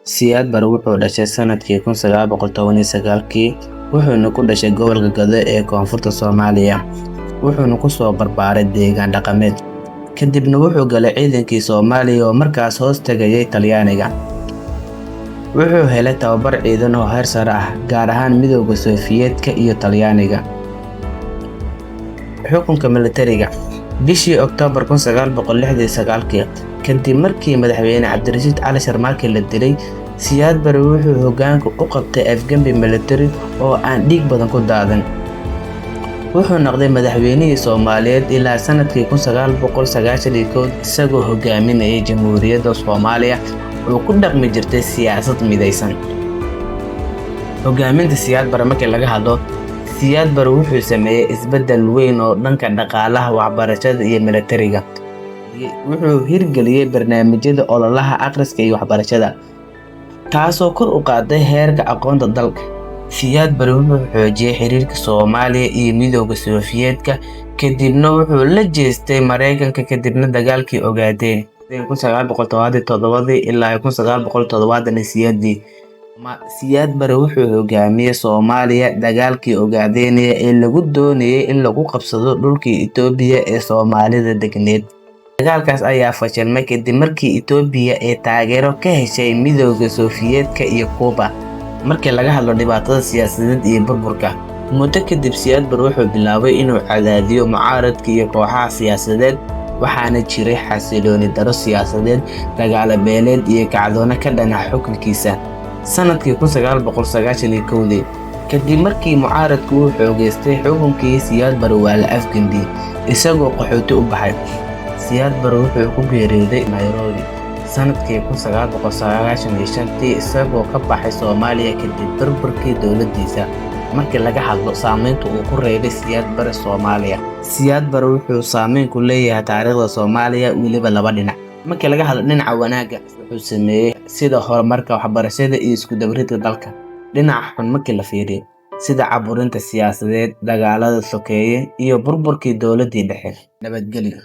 Siyaad Barre wuxuu dhashay sanadkii 1919kii, wuxuuna ku dhashay gobolka Gado ee koonfurta Soomaaliya, wuxuuna ku soo barbaaray deegaan dhaqameed. Kadibna wuxuu galay ciidankii Soomaaliya oo markaas hoos tagayay Talyaaniga. Wuxuu helay tababar ciidan oo heer sare ah, gaar ahaan Midowga Sofiyeetka iyo Talyaaniga. Xukunka militariga bishii Oktoobar 1969kii, kadib markii madaxweyne Cabdirashiid Cali Sharmaake la dilay, Siyaad Barre wuxuu hoggaanka u qabtay afgembi militari oo aan dhiig badan ku daadan. Wuxuu noqday madaxweynihii Soomaaliyeed ilaa sanadkii 1991, isagoo hogaaminayay Jamhuuriyadda Soomaaliya oo ku dhaqmi jirtay siyaasad midaysan. Hogaaminta Siyaad Barre markii laga hadlo, Siyaad Barre wuxuu sameeyay isbeddel weyn oo dhanka dhaqaalaha, waxbarashada iyo militariga. Wuxuu hirgeliyay barnaamijyada ololaha akhriska iyo waxbarashada, taasoo kor u qaaday heerka aqoonta dalka. Siyaad Barre wuxuu xoojiyay xiriirka Soomaaliya iyo Midowga Sofiyeetka, kadibna wuxuu la jeestay Mareykanka kadibna dagaalkii Ogaadeen 1977 ilaa 1978. Siyaad Barre wuxuu hogaamiyay Soomaaliya dagaalkii Ogaadeenaya ee lagu doonayay in lagu qabsado dhulkii Itoobiya ee Soomaalida degneyd. Dagaalkaas ayaa fashilmay kadib markii Itoobiya ay taageero ka heshay Midowga Sofiyeetka iyo Kuuba. Markii laga hadlo dhibaatada siyaasadeed iyo burburka, muddo kadib Siyaad Barre wuxuu bilaabay inuu cadaadiyo mucaaradka iyo kooxaha siyaasadeed, waxaana jiray xasilooni darro siyaasadeed, dagaalo beeleed iyo kacdoono ka dhan ah xukunkiisa. Sanadkii 1991dii, kadib markii mucaaradku uu xoogeystay, xukunkii Siyaad Barre waa la afgembiyey, isagoo qaxooti u baxay. Siyaad Barre wuxuu ku geeriyooday Nairobi sanadkii 1995tii, isagoo ka baxay Soomaaliya kadib burburkii dowladdiisa. Markii laga hadlo saameynta uu ku reebay Siyaad Barre Soomaaliya, Siyaad Barre wuxuu saameyn ku leeyahay taariikhda Soomaaliya weliba laba dhinac. Markii laga hadlo dhinaca wanaagga, wuxuu sameeyey sida horumarka waxbarashada iyo isku dubbaridka dalka. Dhinaca xun markii la fiiriyo, sida caburinta siyaasadeed, dagaalada sokeeye iyo burburkii dowladdii dhexe. Nabadgelyo.